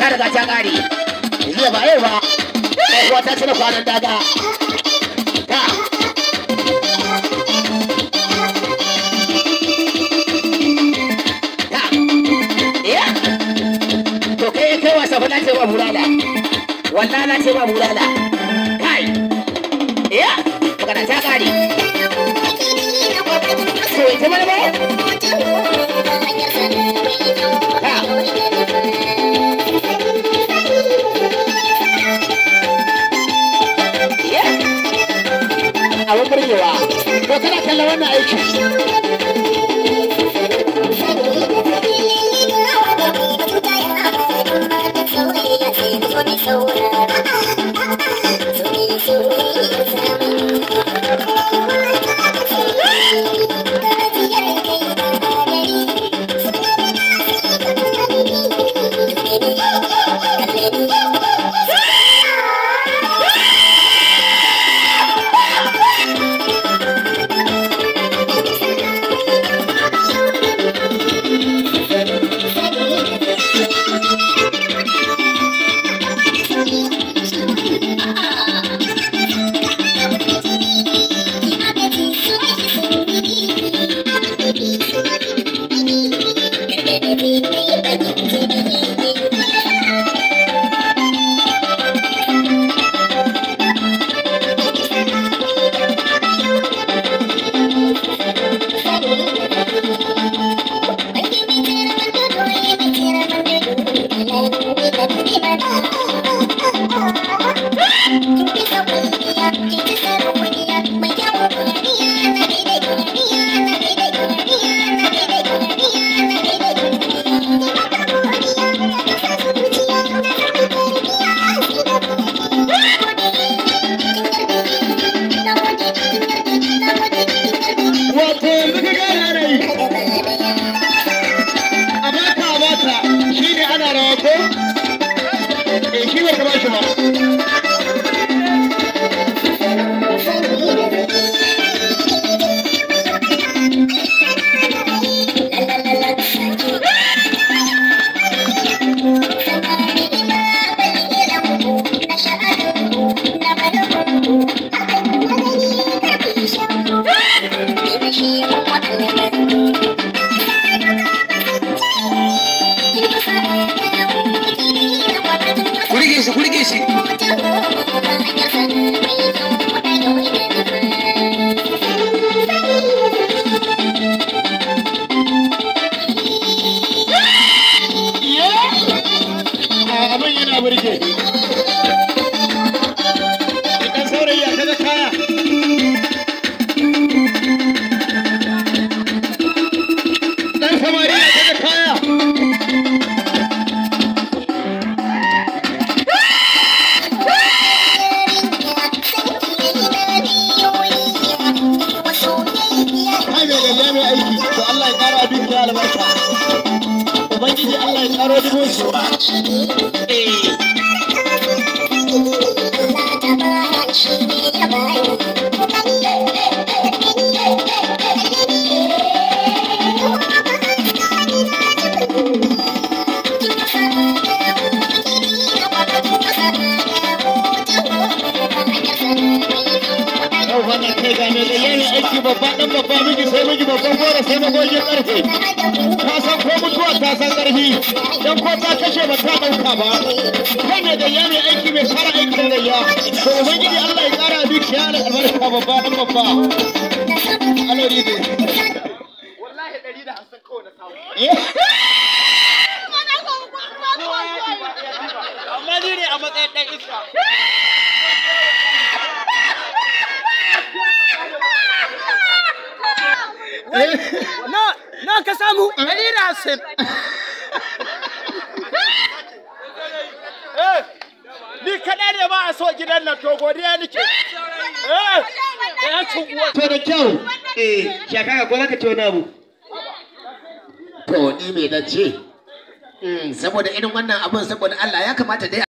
ta riga ta kare. Jiya ba yau ba. Tsohuwa ta cire kwanan daga. Ta. Ta. Ya. To kai kai wasa fa na ce ba bulala. Wallahi na ce ba bulala. Kai. Ya. Magana ta kare. To ita mana ba? Ta. Abin burgewa. To kana kallon wannan aiki. Wato yanzu ka gane ana yi. A baka a baka shi ne ana rawa ko? Eh shi ba ka ba shi ba. Ku rike shi, ku rike shi. A abin yana burge. Idan saurayi ya kaga kaya. Dan samari ya kaga kaya. Kai mai gayya mai aiki to Allah ya ƙara dukiya albarka. Ubangiji Allah ya ƙaro dubun su. Eh. Yau wannan kai ga mai gayya mai aiki babba ɗan babba miji sai miji babban goro sai magogin ƙarfe. Ka san ko mutuwa ta san ƙarfi dan ko ta kashe ba ta ɗauka ba. Kai mai gayya mai aiki mai fara aikin gayya. To Ubangiji Allah ya ƙara dukiya da albarka babba ɗan babba. Alori ne. Wallahi 150 kawai na samu. Eh? Amma ni ne a matsayin ɗan iska. Na ka samu? 150. Eh, ni kaɗai ne ba a so gidan nan to godiya nake. Eh, da yancin uwa. To da kyau. Eh, shakaka ko zaka ci wani abu? To ni me na ce? Saboda irin wannan abun saboda Allah ya kamata dai